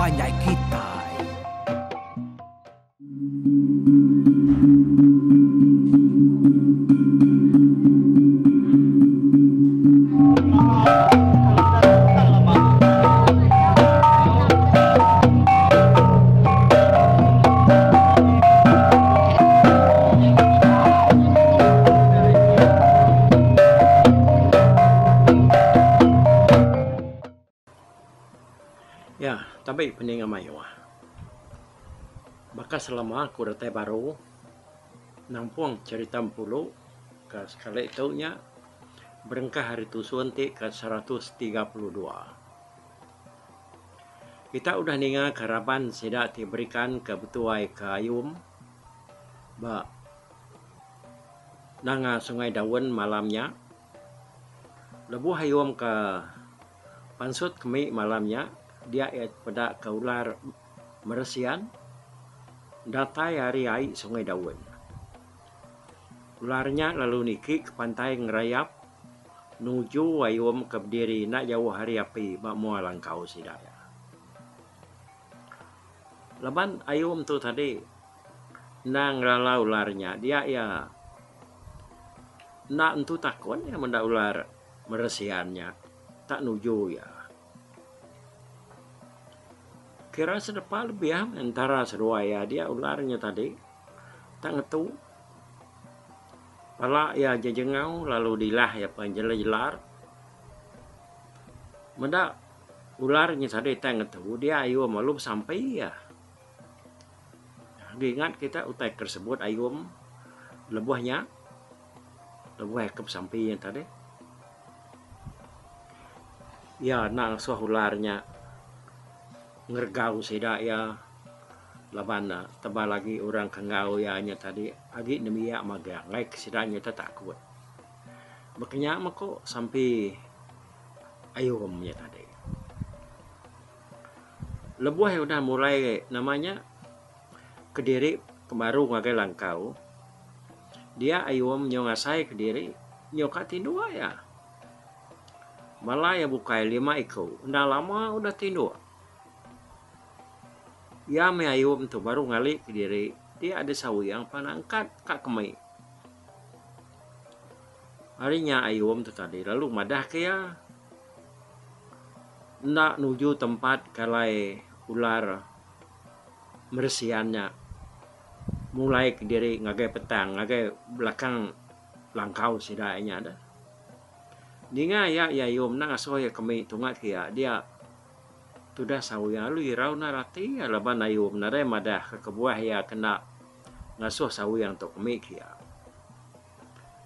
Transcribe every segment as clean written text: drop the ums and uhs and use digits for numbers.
panjai kitai. Ya, tabi peninga mayuh. Baka selama aku datai baru nampung cherita Empulu ke sekali tu nya berengkah ari tusun ti ke 132. Kita udah ninga ke raban sida ti berikan ke betuai ke ayum ba nanga Sungai Daun malam nya. Lebuh ayum ke pansut kemi malam nya dia iya peda ke ular meresian datai ari ai Sungai Daun. Ular nya lalu niki ke pantai ngerayap nuju ayum ke bediri enda jauh ari api ba mua langkau sida iya. Laban ayum tu tadi enda ngelala ular nya dia iya enda entu takut iya meda ular meresian nya tak nuju iya. Kira sedepa lebih entara seduai iya dia ular nya tadi tak ngetu. Pala iya jejengau lalu dilah iya pan jelar-jelar. Meda ular nya tadi tai ngetu dia ayum lalu besampi iya. Agi ingat kita utai ke disebut ayum lebuh nya lebuh iya ke besampi nya tadi. Iya enda ngasuh ular nya ngeregau sida iya. Laban ne tebal agi orang ke enggau iya nya tadi agi nembiak magang enggai ke sida nyata takut. Baka nya meh ko sampi ayum nya tadi. Lebuh iya udah mulai nama nya kediri baru ngagai langkau dia ayum nyau ngasai kediri nyau ka tinduk iya. Bala iya bukai lima iku enda lama udah tinduk. Iya meh ayum tu baru ngali kediri dia deh sawing pan angkat ka kemi. Ari nya ayum tu tadi lalu madah ke iya enda nuju tempat ke alai ular meresian nya mulai kediri ngagai petang ngagai belakang langkau sida inya deh. Ninga iya ayum enda ngasuh iya kemi tunga ke iya dia. Tudah Sawi lalu irau endar ati iya laban Ayum nadai madah ke kebuah iya kena ngasuh Sawing tu kemi ke iya.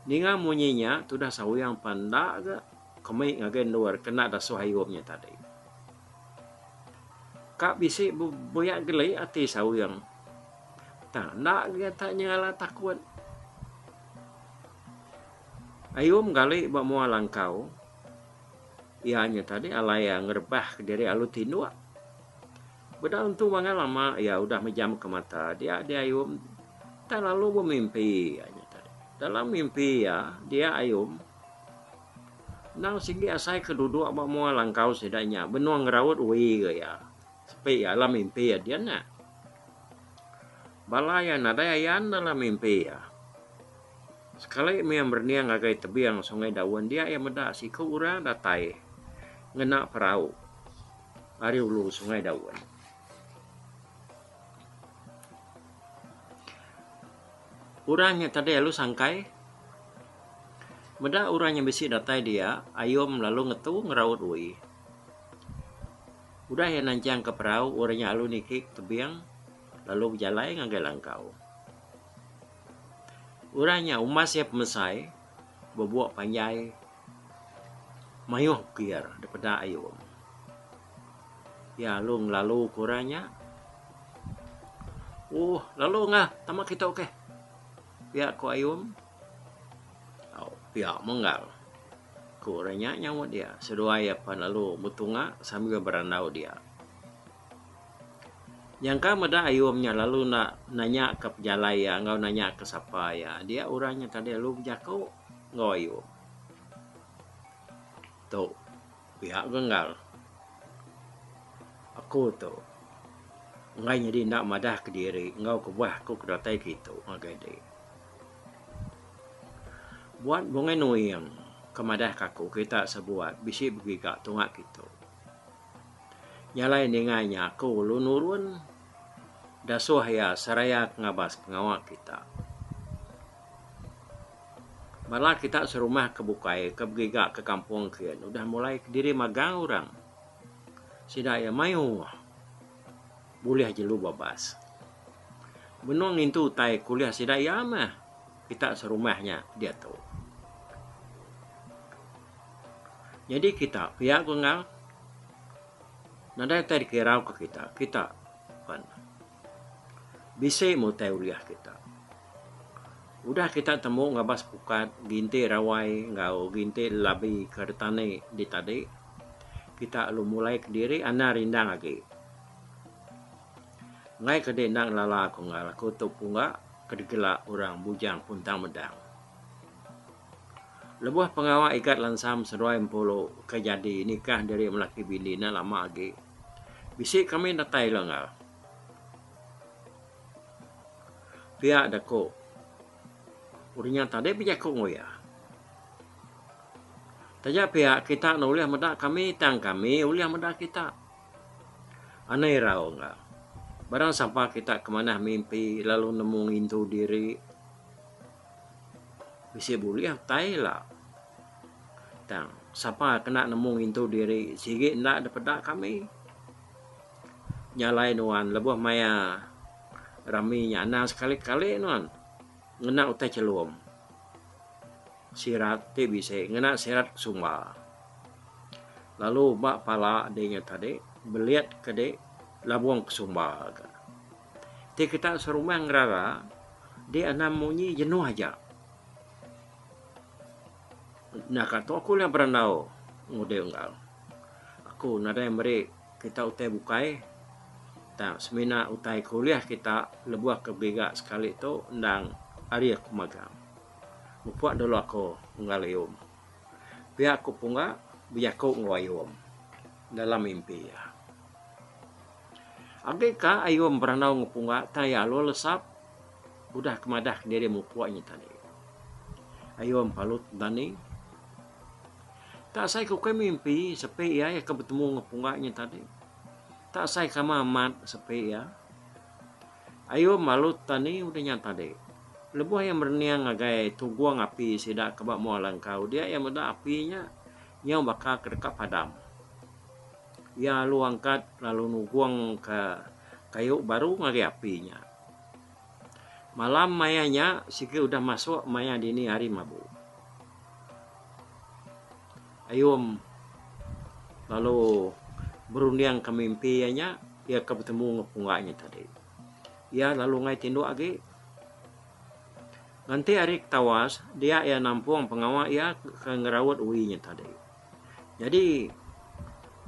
Ninga munyi nya tudah Sawing pan enda ga kemi ngagai endur kena dasuh Ayum nya tadi. Ka bisi buya geli ati Sawing tang enda ga iya nyengala takut. Ayum gali ba mua langkau. Iya nya tadi alai iya ngerebah kediri alu tinduk. Beda untu mangai lama iya udah mejam ke mata dia dia ayum tang lalu bemimpi iya nya tadi. Dalam mimpi iya dia ayum endang sigi asai ke duduk ba mua langkau sida nya benung ngeraut wi ga iya. Sepi iya dalam mimpi iya dian nya. Bala iya nadai ayan dalam mimpi iya. Sekali mih merening ngagai tebing Sungai Daun dia iya meda siku orang datai ngena perau ari ulu Sungai Daun. Orang nya tadi lalu sangkai. Meda orang nya bisi datai dia, Ayum lalu ngetu ngeraut ui. Udah iya nanchangka perau, orang nya lalu niki tebing lalu bejalai ngagai langkau. Orang nya umbas iya pemesai bebuk panjai mayuh ukir daripada ayum. Iya lalu ngelalu ke orang nya. Uhh lalu ngah tama kitu keh pia ku ayum. Au pia menggal ku orang nya nyaut iya. Seduai iya pan lalu betunga sambil berandau dia. Nyangka meda ayum nya lalu enda nanya ka pejalai iya enggau nanya ka sapa iya. Dia orang nya tadi lalu bejaku enggau ayum. Tu pia ga enggau aku tu. Enggai nyadi enda madah kediri enggau kebuah aku ke datai kitu ngagai dek. Buat Bungai Nuing ke madah ka aku kita sebuat bisi begiga tunga kitu. Nya alai ninga nya aku lalu nurun dasuh iya seraya ke ngabas pengawa kita. Bala kita serumah ke bukai ke begiga ke kampung kin udah mulai kediri magang orang. Sida iya mayuh bulih jelu babas. Benung ngintu utai ke ulih sida iya mah kita serumah nya diatu. Nyadi kita pia ku enggau nadai utai dikirau ke kita, kita pan bisi meh utai ulih kita. Udah kita temu ngabas pukat ginti rawai enggau ginti lelabi ke ditani di tadi, kita lalu mulai kediri anang rindang agi. Enggai ke dek enda ngelala ku enggau aku tu pungga ke digela orang Bujang Puntang Medang. Lebuh pengawa Igat Lansam seduai Empulu ke jadi nikah diri melaki bini enda lama agi, bisi kami datai ila enggau. Pia dek ku Udah nya tadi bejaku enggau iya. Taja pia kita enda ulih meda kami tang kami ulih meda kita. Anang irau enggau. Barang sapa kita ke manah mimpi lalu nemu ngintu diri bisi bulih utai ila. Tang sapa kena nemu ngintu diri sigi enda dipeda kami. Nya alai nuan lebuh maya rami nya anang sekali-kali nuan ngena utai chelum. Sirat ti bisi ngena sirat kesumba. Lalu ba pala di nya tadi belit ke di labung kesumba ga. Ti kita serumah ngerara di anang munyi jenuh aja. Naka tu aku ulih berandau ngudi unggal. Aku nadai meri kita utai bukai tang semina utai ke ulih kita lebuh ke begiga sekali tu endang ari aku magang. Mupuk dulu aku unggal Ayum. Pia ku Pungga bejaku enggau Ayum dalam mimpi iya. Agi ka Ayum berandau enggau Pungga tang iya alu lesap udah ke madah kediri mupuk nya tadi. Ayum palut dani. Tak asai ke ukai mimpi sepi iya ke betemu enggau Pungga nya tadi. Tak asai ke amat amat sepi iya. Ayum malut tani udah nya tadi. Lebuh iya merening ngagai tugung api sida ke ba mua langkau dia iya meda api nya nyau baka ke deka padam. Iya lalu angkat lalu nugung ke kayu baru ngagai api nya. Malam maya nya sigi udah masuk maya dini hari mabu. Ayum lalu berunding ke mimpi iya nya iya ke betemu enggau pungga nya tadi. Iya lalu enggai tinduk agi. Nganti ari ketawas dia iya nampung pengawa iya ke ngeraut wi nya tadi. Nyadi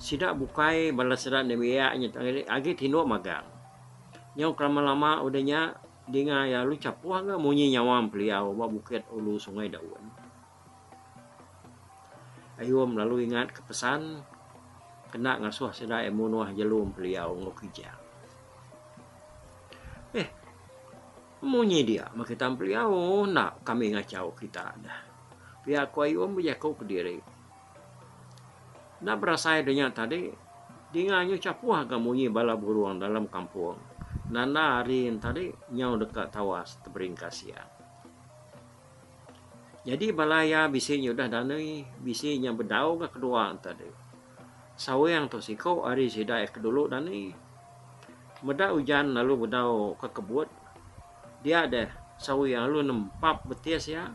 sida bukai bala sida nembiak nya tadi agi tinduk magang. Nyau kelama-lama udah nya dinga iya lalu chapuh ga munyi nyawa empeliau ba bukit ulu Sungai Daun. Ayum lalu ingat ke pesan kena ngasuh sida iya munuh jelu empeliau enggau kijang. Eh, munyi dia meh kita empeliau enda kami ngachau kita dah. Pia ku Ayum bejaku kediri. Enda berasai da nya tadi, dinga nyu chapuh ga munyi bala burung dalam kampung. Nanda hari tadi nyau deka tawas teberingkas siang. Nyadi bala iya bisi nya udah danui, bisi nya bedau ga kedua tadi. Sawing tu siku ari sida iya ke dulu dani. Meda ujan lalu bedau ke kebut, dia deh Sawing lalu nempap betis iya.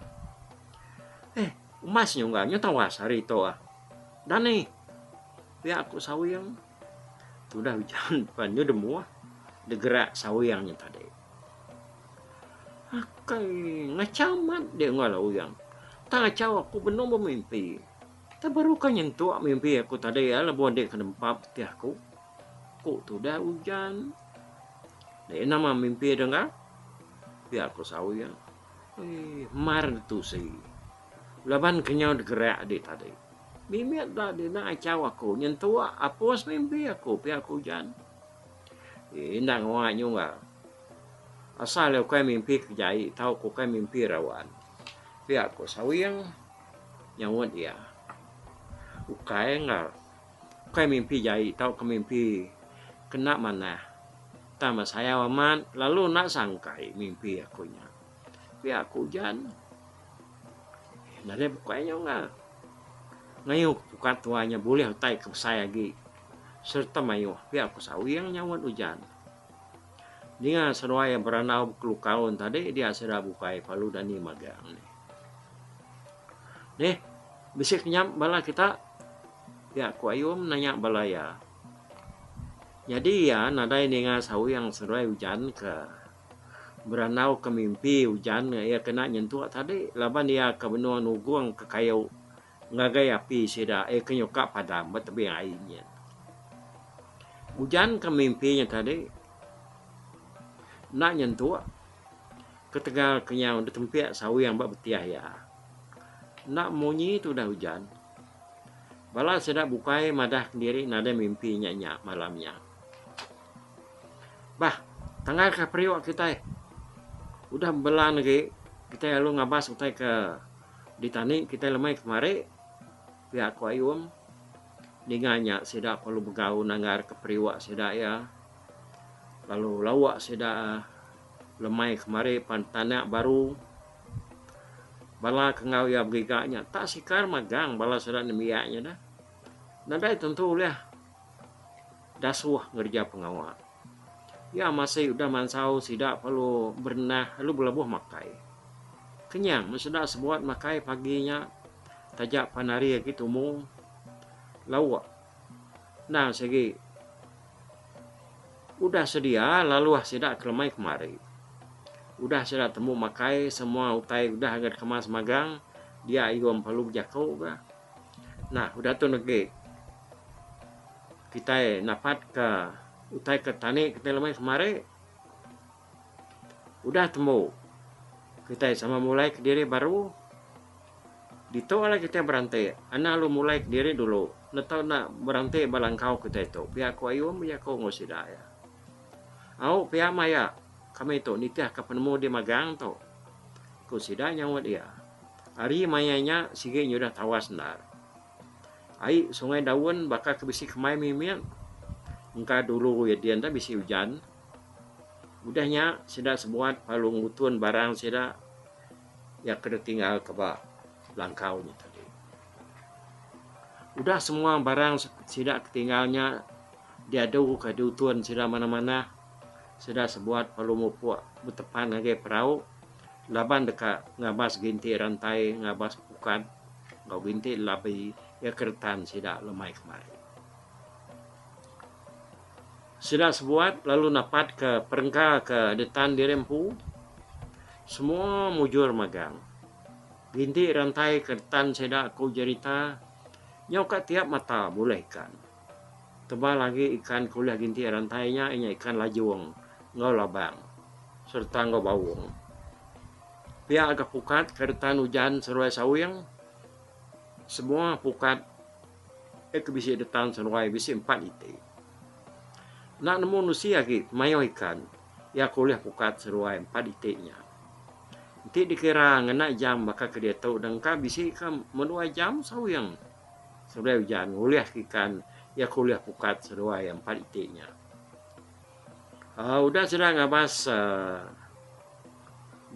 Eh, umas nyungga nyu tawas hari tu ah. Dani! Pia ku Sawing. Tudah ujan pan nyu demuh degerak Sawing nya tadi. Akai, ngachau amat deh enggau lalu uyang. Tang achau aku benung bemimpi. Tang baru ka nyentuk mimpi aku tadi iya lebuh andi ke nempap ti aku. Ku tudah ujan. Deh nama mimpi deh enggau? Pia ku saut iya. Eii mar ditusi. Laban kenyau degerak adi tadi. Mimit da dina achau aku nyentuk apus mimpi aku pia ku ujan. Enda ngawa nyunggal. Asal iya ukai mimpi ke jai tauka ukai mimpi rawan. Pia ku Sawing nyaut iya. Ukai enggau ukai mimpi jai tauka mimpi kena manah. Tang ba sayau amat lalu enda sangkai mimpi aku nya. Pia ku Ujan. Nadai bukai nya unggal. Ngayuh pukat tuai nya bulih utai ke besai agi sereta mayuh pia ku Sawing nyaut Ujan. Ninga seduai iya berandau bekelukau tadi dia sida bukai parlu dani magang nih. Nih bisi kenyap bala kita pia ku Ayum nanya bala iya. Nyadi iya nadai ninga sawing seduai ujan ke berandau ke mimpi ujan iya kena nyentuk tadi laban iya ke benung nugong ke kayu ngagai api sida iya ke nyuka padam ba tebing ai nyin. Ujan ke mimpi nya tadi enda nyentuk ketegal ke nyau ditempik sawing ba betiah iya. Enda munyi tudah ujan. Bala sida bukai madah kediri nadai mimpi nya nya malam nya. Bah, tanggal ka periuk kitai. Udah bebelan agi kitai lalu ngabas utai ke Ditani kitai lemai kemari, pia ku Ayum. Ninga nya sida perlu begau nanggar ke periuk sida iya. Lalu lauk sida lemai kemari pan tanak baru. Bala ke enggau iya begiga nya tak sikar magang bala sida nembiak nya dah. Nadai tentu ulih dasuh ngereja pengawa. Iya masih udah mansau sida perlu berenah lalu belabuh makai. Kenyang meh sida sebuat makai pagi nya taja pan hari agi tumu lauk endang sigi udah sedia laluh sida ke lemai kemari. Udah sida tembu makai semua utai udah ga dikemas magang dia ayum perlu bejaku ga. Nah udah tu negi kitai napat ka utai ke tani kitai lemai kemari udah tembu kitai sama mulai kediri baru ditu alai kitai beranti anang lalu mulai kediri dulu ne tau enda beranti ba langkau kitai tu pia ku ayum jaku enggau sida iya. Au pia maya kami tu nitih ka penemu di magang tu ku sida nyaut iya. Ari maya nya sigi nyudah tawas endar. Ai Sungai Daun baka ke bisi kemai mimit engka dulu iya din enda bisi ujan. Udah nya sida sebuat lalu ngutun barang sida iya ke ditinggal ke ba langkau nya tadi. Udah semua barang sida ke tinggal nya diadu ka diutun sida manah-manah sida sebuat lalu mupuk betepan ngagai perau. Laban deka ngabas ginti rantai ngabas pukat enggau ginti labi iya ke retan sida lemai kemari. Sida sebuat lalu napatka perengka ke ditan diri empu semua mujur magang. Ginti rantai ke retan sida ku jerita nyau ka tiap mata bulih ikan. Tebal agi ikan ke ulih ginti rantai nya inya ikan lajung enggau labang sereta enggau baung. Pia ga pukat ke retan ujan seruai sawing semua pukat ke bisi retan seruai bisi empat iti. Enda nemu nusi agi mayuh ikan iya ke ulih pukat seruai empat iti nya. Enti dikira ngena jam baka ke diatu dengka bisi ka menua jam sawing. Seduai ujan ngulih ke ikan iya ke ulih pukat seduai empat iti nya. Aaa udah sida ngabas aaa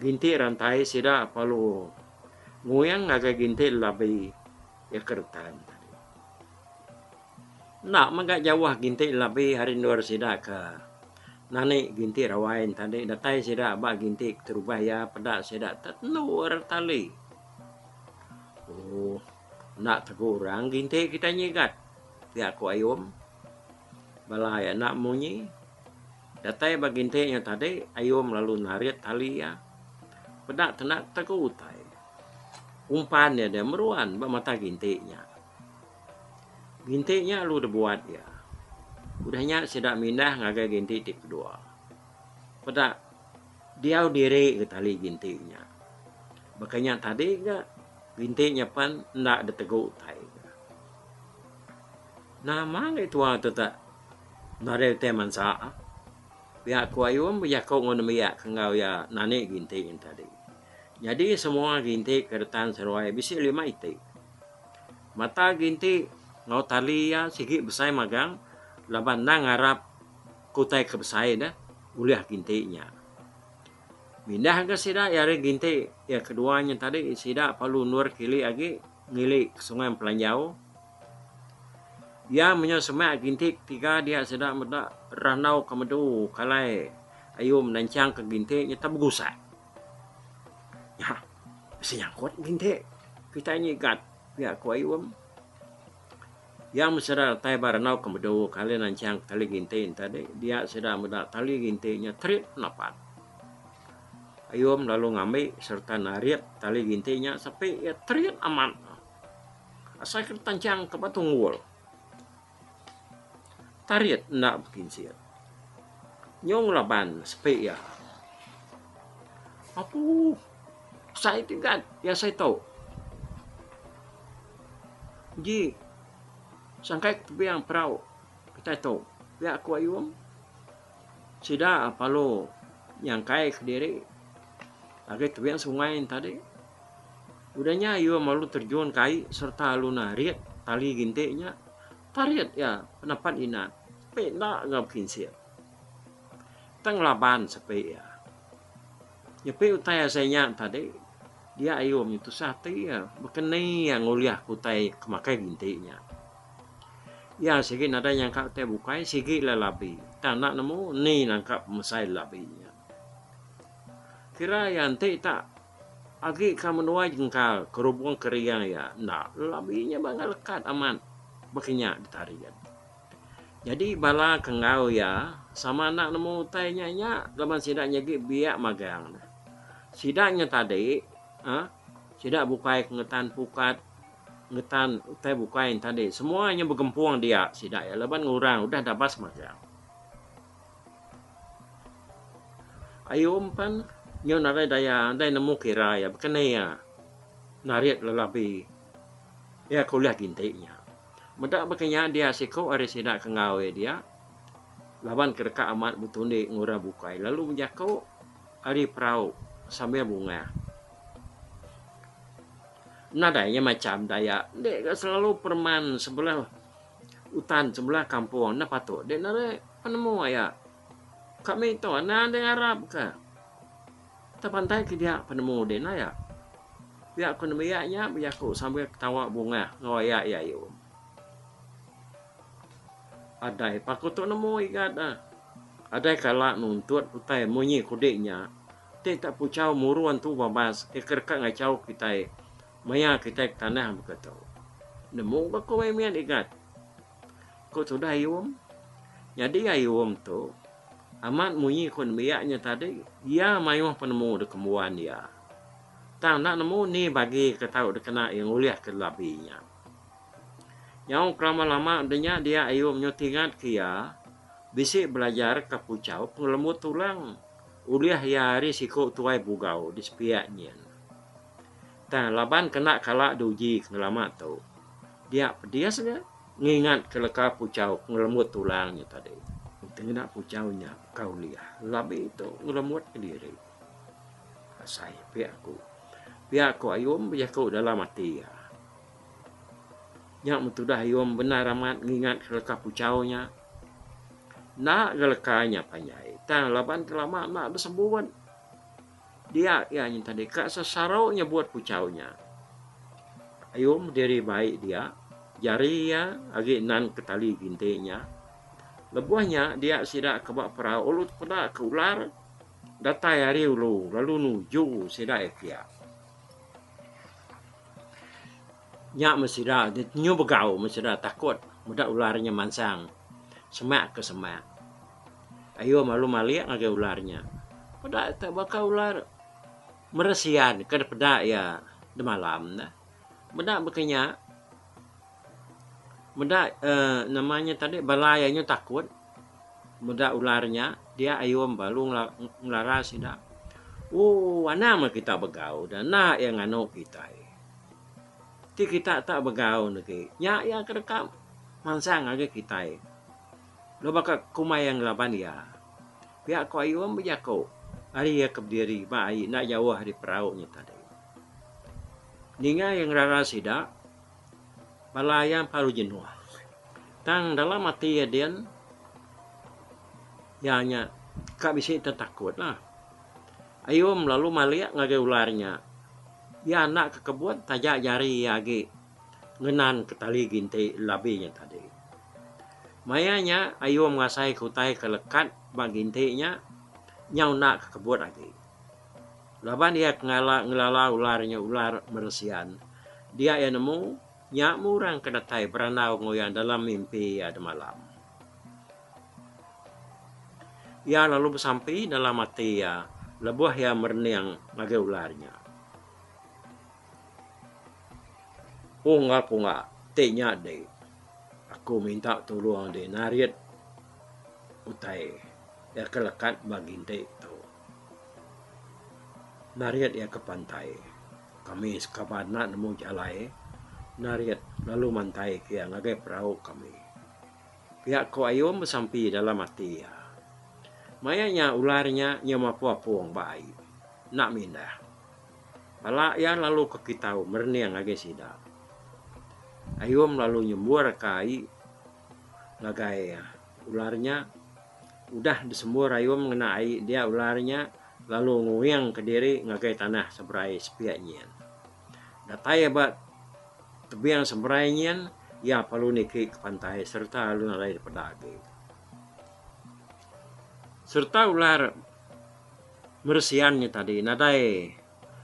ginti rantai sida perlu nguing ngagai ginti lelabi iya ke retan tadi. Enda mega jauh ginti lelabi ari endur sida ke nani ginti rawai ne tadi datai sida ba ginti keterubah iya peda sida tendu ari tali. Ooh. Enda tegu orang ginti kitai nyigat, pia ku Ayum. Bala iya enda munyi. Datai ba ginti nya tadi, Ayum lalu narit tali iya. Peda te enda tegu utai. Umpan iya deh meruan ba mata ginti nya. Ginti nya lalu dibuat iya. Udah nya sida mindah ngagai ginti ti kedua. Peda diau diri ga tali ginti nya. Baka nya tadi ga. Ginti nya pan enda ditegu utai. Nama agi tua tu tak nadai utai mansa. Pia ku Ayum bejaku enggau nembiak ke enggau iya nani ginti nya tadi. Nyadi semua ginti ke retan seruai bisi lima iti. Mata ginti enggau tali iya sigi besai magang laban endang ngarap ke utai ke besai deh ulih ginti nya. Mindah ga sida iya ari ginti iya kedua nya tadi sida perlu endur kili agi ngili ke Sungai Empelanjau. Iya menyau semak ginti ketiga dia sida meda randau ke medu kalai ayum nanchang ke ginti nyata begusak. Nya bisi nyangkut ginti kitai nyigat pia ku ayum. Iya meh sida datai ba randau ke medu kalai nanchang ke tali ginti ne tadi dia sida meda tali ginti nya terit penapat. Ayum lalu ngambi sereta narit tali ginti nya sepi iya terit amat. Asai ke ditanchang ke ba tunggul. Tarit enda bekinsit. Nyung laban sepi iya. Apu asai ti gat iya asai tu. Ji sangkai ke tebing perau kitai tu pia ku ayung. Sida parlu nyangkai kediri agi tebing sungai ne tadi. Udah nya iya lalu terjun ke ai sereta lalu narit tali ginti nya. Tarit iya penapat inat sepi enda enggau bekinsit. Tang ngelaban sepi iya. Nyepi utai asai nya tadi dia ayum nya tusah ati iya bekeni iya ngulih ke utai ke makai ginti nya. Iya sigi nadai nyangka utai bukai sigi lelabi tang enda nemu ni nangka pemesai lelabi nya. Kira iya enti tak Agi ka menua jengkal kerubung kering iya enda lelabi nya ba lekat amat baka nya ditarit. Nyadi bala ke enggau iya sama enda nemu utai nya nya laban sida nyegi biak magang. Sida nya tadi uhh sida bukai ke ngetan pukat ngetan utai bukai nya tadi semua nya begempung dia sida iya laban orang udah dabas magang. Ayum pan nyau nadai daya nadai nemu kira iya baka ni iya narit lelabi iya ke ulih ginti nya. Meda baka nya dia siku ari sida ke enggau iya dia laban ke deka amat betundi enggau orang bukai lalu bejaku ari perau sambil bungah. Nadai nya macham daya ende ga selalu pereman sebelah utan sebelah kampung enda patut dek nadai penemu aya. Kami tu anang dek ngarap ka. Tepantai ke dia penemu dek enda aya. Pia ku nembiak nya bejaku sambil ketawa bungah enggau aya iya ayu. Adai pa ku tu nemu igat ne. Adai kala nuntut utai munyi kudi nya ti tak puchau murun tu babas ke deka ngachau kitai maya kitai ke tanah baka tu. Nemu ga ku mimit igat. Ku tudah Ayum. Nyadi Ayum tu amat munyi ku nembiak nya tadi iya mayuh penemu dikembuan iya. Tang enda nemu ni bagi ke tau dikena iya ngulihka labi nya. Nyau kelama-lama udah nya dia Ayum nyu tingat ke iya bisi belajarka puchau pengelembut tulang ulih iya ari siku tuai bugau di sepiak nyin. Tang laban kena kala diuji ke ngelama tu, dia pedis ga ngingat ke leka puchau pengelembut tulang nya tadi. Enti ngena puchau nya ka ulih labi tu ngelembut kediri. Asai pia ku. Pia ku Ayum bejaku dalam ati iya. Nya meh tudah Ayum bendar amat ngingat ke leka puchau nya. Enda ga leka nya panjai tang laban ke lama enda besebut. Dia iya nya tadi ka sesarau nyebut puchau nya. Ayum diri bai dia, jari iya agi nan ke tali ginti nya. Lebuh nya dia sida ke ba perau lalu tepeda ke ular datai ari ulu lalu nuju sida iya pia. Nya meh sida nyu begau meh sida takut meda ular nya mansang semak ke semak. Ayum lalu malik ngagai ular nya. Peda te baka ular meresian ke dipeda iya demalam ne. Meda baka nya meda uhh nama nya tadi bala iya nyu takut meda ular nya dia ayum baru ngelara sida. Ooh anang meh kita begau da enda iya nganu kitai. Ti kita tak begau ne agi nya iya ke deka mansang ngagai kitai. Lalu baka kumbai iya ngelaban iya. Pia ku Ayum bejaku ari iya ke bediri ba ai enda jauh ari perau nya tadi. Ninga iya ngerara sida, bala iya empa jenuh. Tang dalam ati iya din, iya nya ka bisi tetakut lah. Ayum lalu malik ngagai ular nya. Iya enda ke kebut taja jari iya agi ngenan ke tali ginti labi nya tadi. Maya nya Ayum ngasai ke utai ke lekat ba ginti nya nyau enda ke kebut agi. Laban iya ke ngala ngelala ular nya ular meresian, dia iya nemu nya meh orang ke datai berandau enggau iya dalam mimpi iya demalam. Iya lalu besampi dalam ati iya lebuh iya merening ngagai ular nya. Unga punga ti nya deh aku minta tulung deh narit utai iya ke lekat ba ginti tu. Narit iya ke pantai kami sekaban enda nemu jalai narit lalu mantai ke iya ngagai perau kami. Pia ko Ayum besampi dalam ati iya. Maya nya ular nya nyau mapu-apung ba ai. Enda mindah. Pala iya lalu ke kitau merening ngagai sida. Ayum lalu nyembur ka ai ngagai ular nya. Udah disembur Ayum ngena ai dia ular nya lalu nguing kediri ngagai tanah seberai sepiak nyin. Datai ba tebing seberai nyin, iya perlu niki ke pantai sereta lalu nadai dipeda agi. Sereta ular meresian nya tadi nadai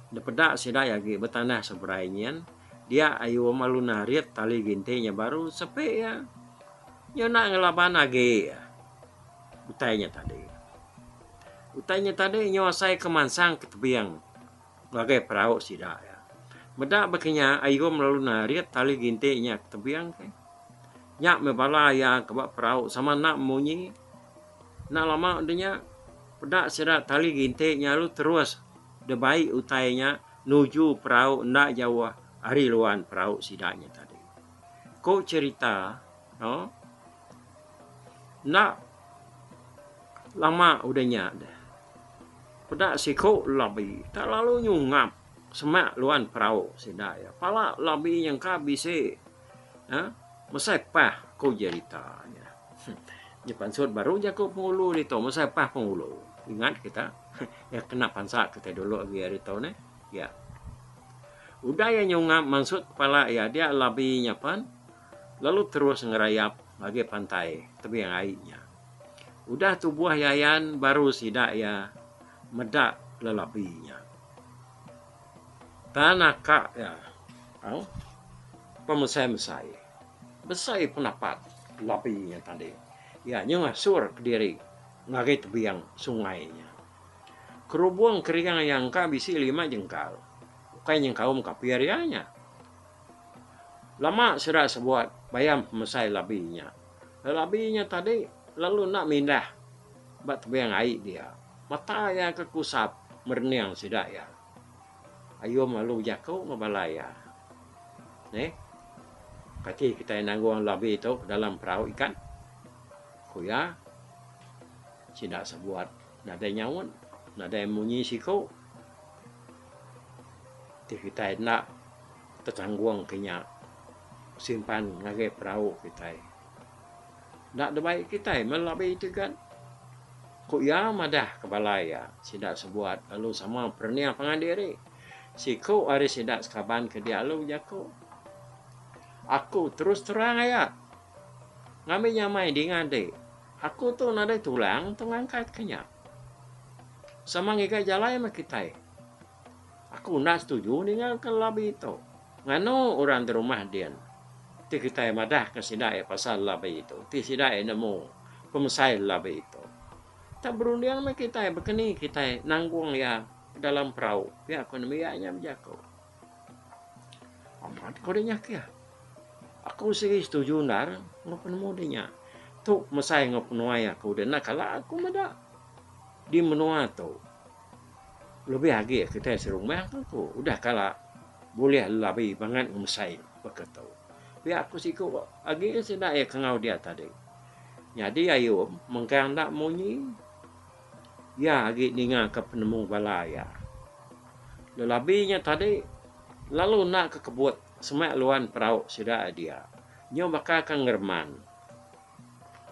dipeda sida iya agi ba tanah seberai nyin, dia ayu lalu narit tali ginti nya baru sepi iya. Nya enda ngelaban agi utai nya tadi. Utai nya tadi nyau asai ke mansang ke tebing. Ngagai perau sida iya. Meda baka nya Ayum lalu narit tali ginti nya ke tebing ke. Nya meh bala iya ke ba perau sama enda munyi. Enda lama udah nya peda sida tali ginti nya lalu terus dibai utai nya nuju perau enda jauh ari luan perau sida nya tadi. Ku cherita no enda lama udah nya deh. Peda siku labi tak lalu nyungap semak luan perau sida iya. Pala labi nyangka bisi uhh mesai pah ku jerita nya. Nya pansut baru jaku pengulu ditu mesai pah pengulu. Ingat kita iya kena pansa kitai dulu agi ari tu neh. Iya. Udah iya nyungap mansut kepala iya dia labi nya pen lalu terus ngerayap ngagai pantai tebing ai nya. Udah tubuh iya ayan baru sida iya meda lelabi nya. Tan aka iya au pemesai-mesai besai penapat lelabi nya tadi. Iya nyau ngasur kediri ngagai tebing sungai nya. Kerubung kering iya engka bisi lima jengkal ukai nyengkaum kapir iya nya. Lama sida sebuat bayam pemesai labi nya. Lelabi nya tadi lalu enda mindah ba tebing ai dia. Mata iya ke kusap merening sida iya. Ayum lalu bejaku enggau bala iya. Neh, kati kitai nanggung labi tu dalam perau ikan? Ku iya. Sida sebuat nadai nyaut, nadai munyi siku. Ti kitai enda tetanggung ke nya simpan ngagai perau kitai. Enda dibai kitai meh labi ti ga. Ku iya madah ke bala iya sida sebuat lalu sama perening pangan diri. Siku ari sida sekaban ke dia lalu bejaku, Aku terus terang aya ngambi nyamai dinga enti. Aku tu nadai tulang tu ngangkat ke nya. Sama ngiga jalai meh kitai. Aku enda setuju ninga ke labi tu. Nganu orang di rumah din ti kitai madah ke sida iya pasal labi tu ti sida iya nemu pemesai labi tu. Tak berunding meh kitai bekeni kitai nanggung iya dalam perau pia ku nembiak nya bejaku. Amat ko deh nyakih. Aku sigi setuju endar enggau penemu deh nya. Tu pemesai enggau penuai aku deh enda kala aku meda di menua tu. Lebih agi kitai serumah tu ku udah kala bulih labi bangat ngemesai baka tu. Pia ku siku agi sida iya ke enggau dia tadi. Nyadi ayum mengkang enda munyi. Iya agi ningaka penemu bala iya. Lelabi nya tadi lalu enda ke kebut semak luan perau sida dia. Nyau baka ke ngereman.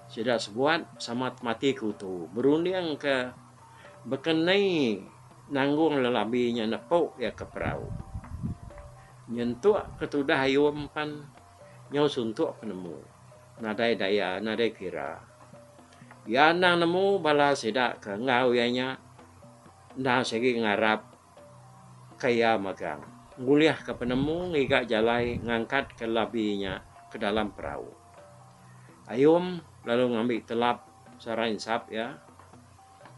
Sida sebuat sama temati ke utu berundingka baka ni nanggung lelabi nya nepu iya ke perau. Nyentuk ke tudah ayum pan nyau suntuk penemu. Nadai daya nadai kira. Iya endang nemu bala sida ke enggau iya nya endang sigi ngarap ke iya magang ngulihka penemu ngiga jalai ngangkatka labi nya ke dalam perau. Ayum lalu ngambi telap sara insap iya.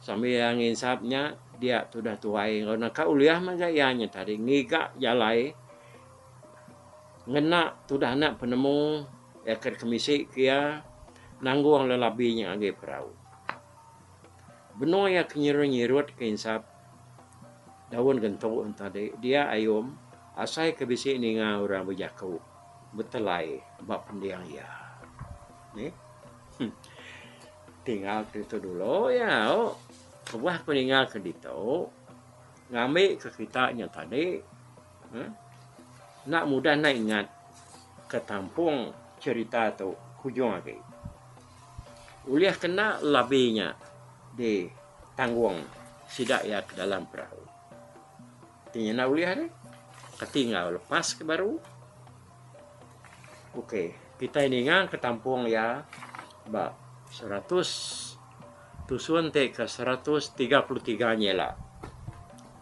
Sambil iya nginsap nya dia tudah tuai enggau naka ulih mega iya nya tadi ngiga jalai ngena tudah anak penemu iya ke dikemisi ke iya nanggung lelabi nya ngagai perau. Benung iya ke nyirut-nyirut ke insap daun gentu ne tadi dia ayum asai ke bisi ninga orang bejaku betelai ba pending iya. Nih. Tinggal ke ditu dulu iya au. Kebuah ku ningal ke ditu ngambi ke kita nya tadi. Enda mudah enda ingat ke tampung cherita tu kujung agi. Ulih kena labi nya ditanggung sida iya ke dalam perau. Ti nya enda ulih deh. Kati enggau lepas ke baru. Okey, kitai ninga ke tampung iya ba seratus tusun ti ke 133 nyila.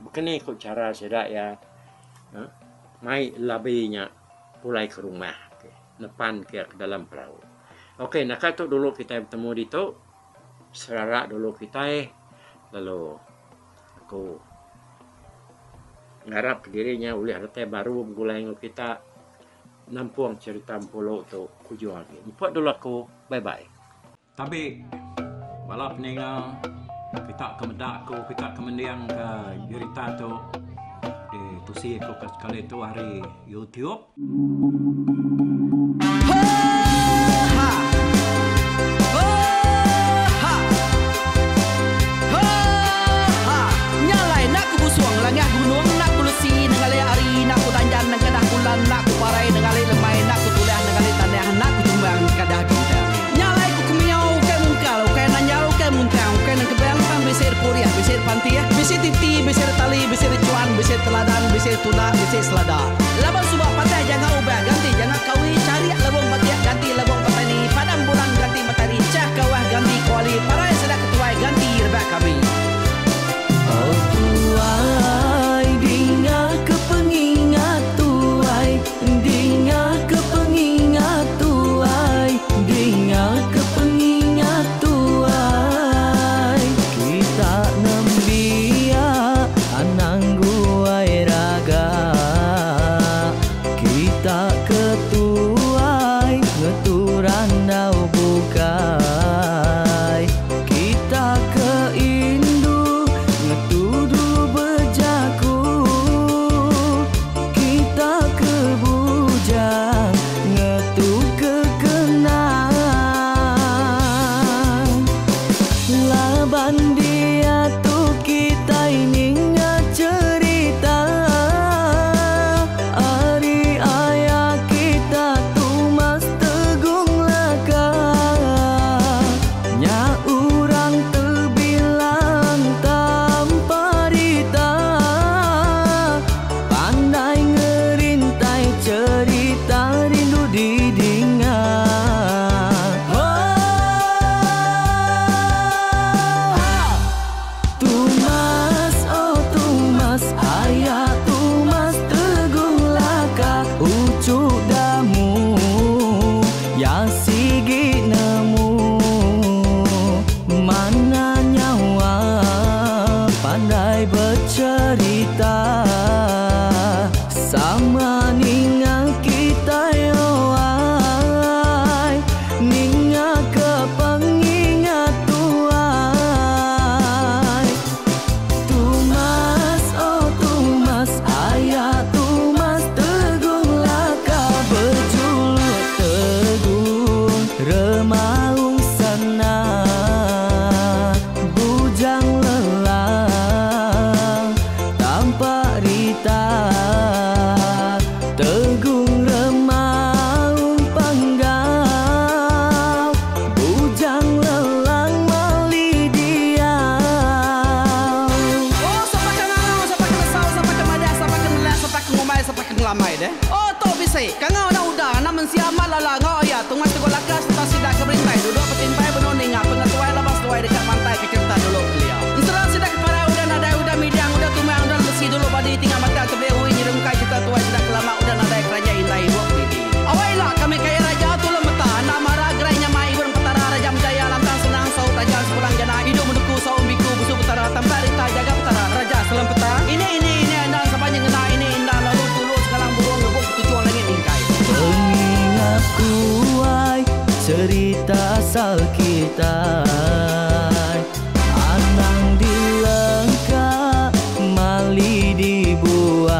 Baka ni ku chara sida iya mai labi nya pulai ke rumah nepan ke iya ke dalam perau. Okey naka tu dulu kitai betemu ditu serara dulu kitai lalu aku ngarap kediri nya ulih retai baru begulai enggau kita nampung cherita Empulu tu kujung agi. Empat dulu aku bye bye. Tabi bala peninga kita ke meda aku kita ke mending ke jerita tu ditusi aku ke sekali tu ari YouTube. Nya alai ku kemiau ukai mungkal, ukai nanjal, ukai muntang, ukai nengkebang tang bisi repurih, bisi repantih, bisi titi, bisi retali, bisi rechuan, bisi teladan, bisi tunda, bisi selada. Laban suba patah janga ubah ganti janga kawi, charik lebung batik ganti lebung petani, padam bulan ganti matari, chah kawah ganti kuali, parai sida ketuai ganti rebak kami. Oh tuai dinga ke pengingat tuai Dinga ke pengingat tuai Dinga ke pengingat tuai Kita nembiak anang guai raga Kita ke tuai ngeturan. Cherita asal kitai. Anang dilengka mali dibuai.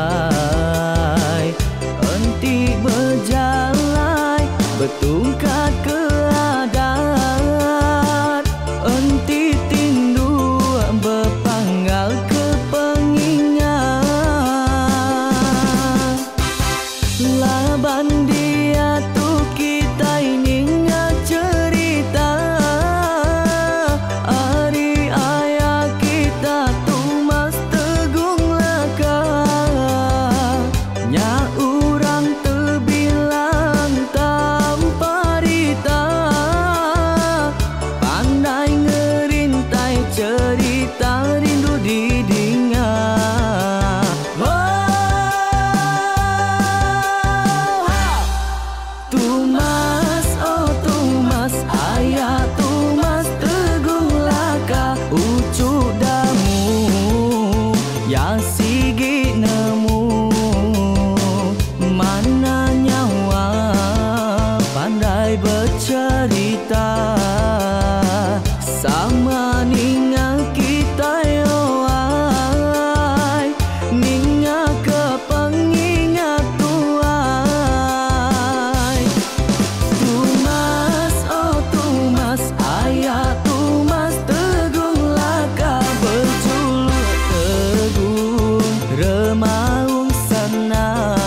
Enti bejalai betungkat ke adat. Enti tindu bepanggal ke pengingat. Laban diatu kitai ninga cherita ari aya kita Tumas Tegung Laka. Nya orang tebilang tanpa rita. Pandai ngerintai cherita rindu didinga. Tumas, oh Tumas, aya Tumas Tegung Laka. Uchu Damu ya sigi nemu. Mana nyawa pandai becherita. Sama ninga kitai oh ai. Ninga ke pengingat tuai. Tumas, oh Tumas, aya Tumas Tegung Laka. Bejuluk Tegung Remaung Sana.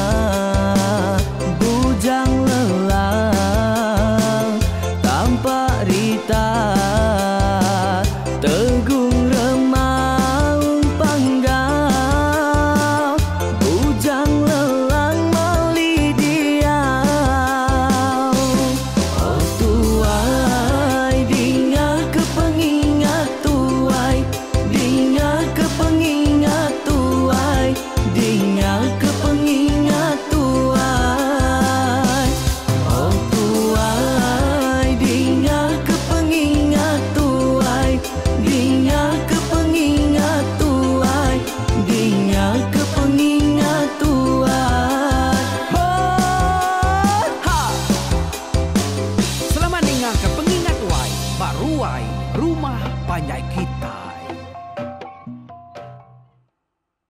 Bujang lelang tanpa rita. Tegung Remaung Panggau. Bujang lelang mali diau. Oh tuai, dinga ke pengingat tuai. Dinga ke pengingat tuai. Dinga ke pengingat tuai. Oh tuai, dinga ke pengingat tuai. Dinga ke pengingat tuai. Dinga ke pengingat tuai. Ho ha! Selamat ninga ke pengingat tuai ba ruai rumah panjai kita.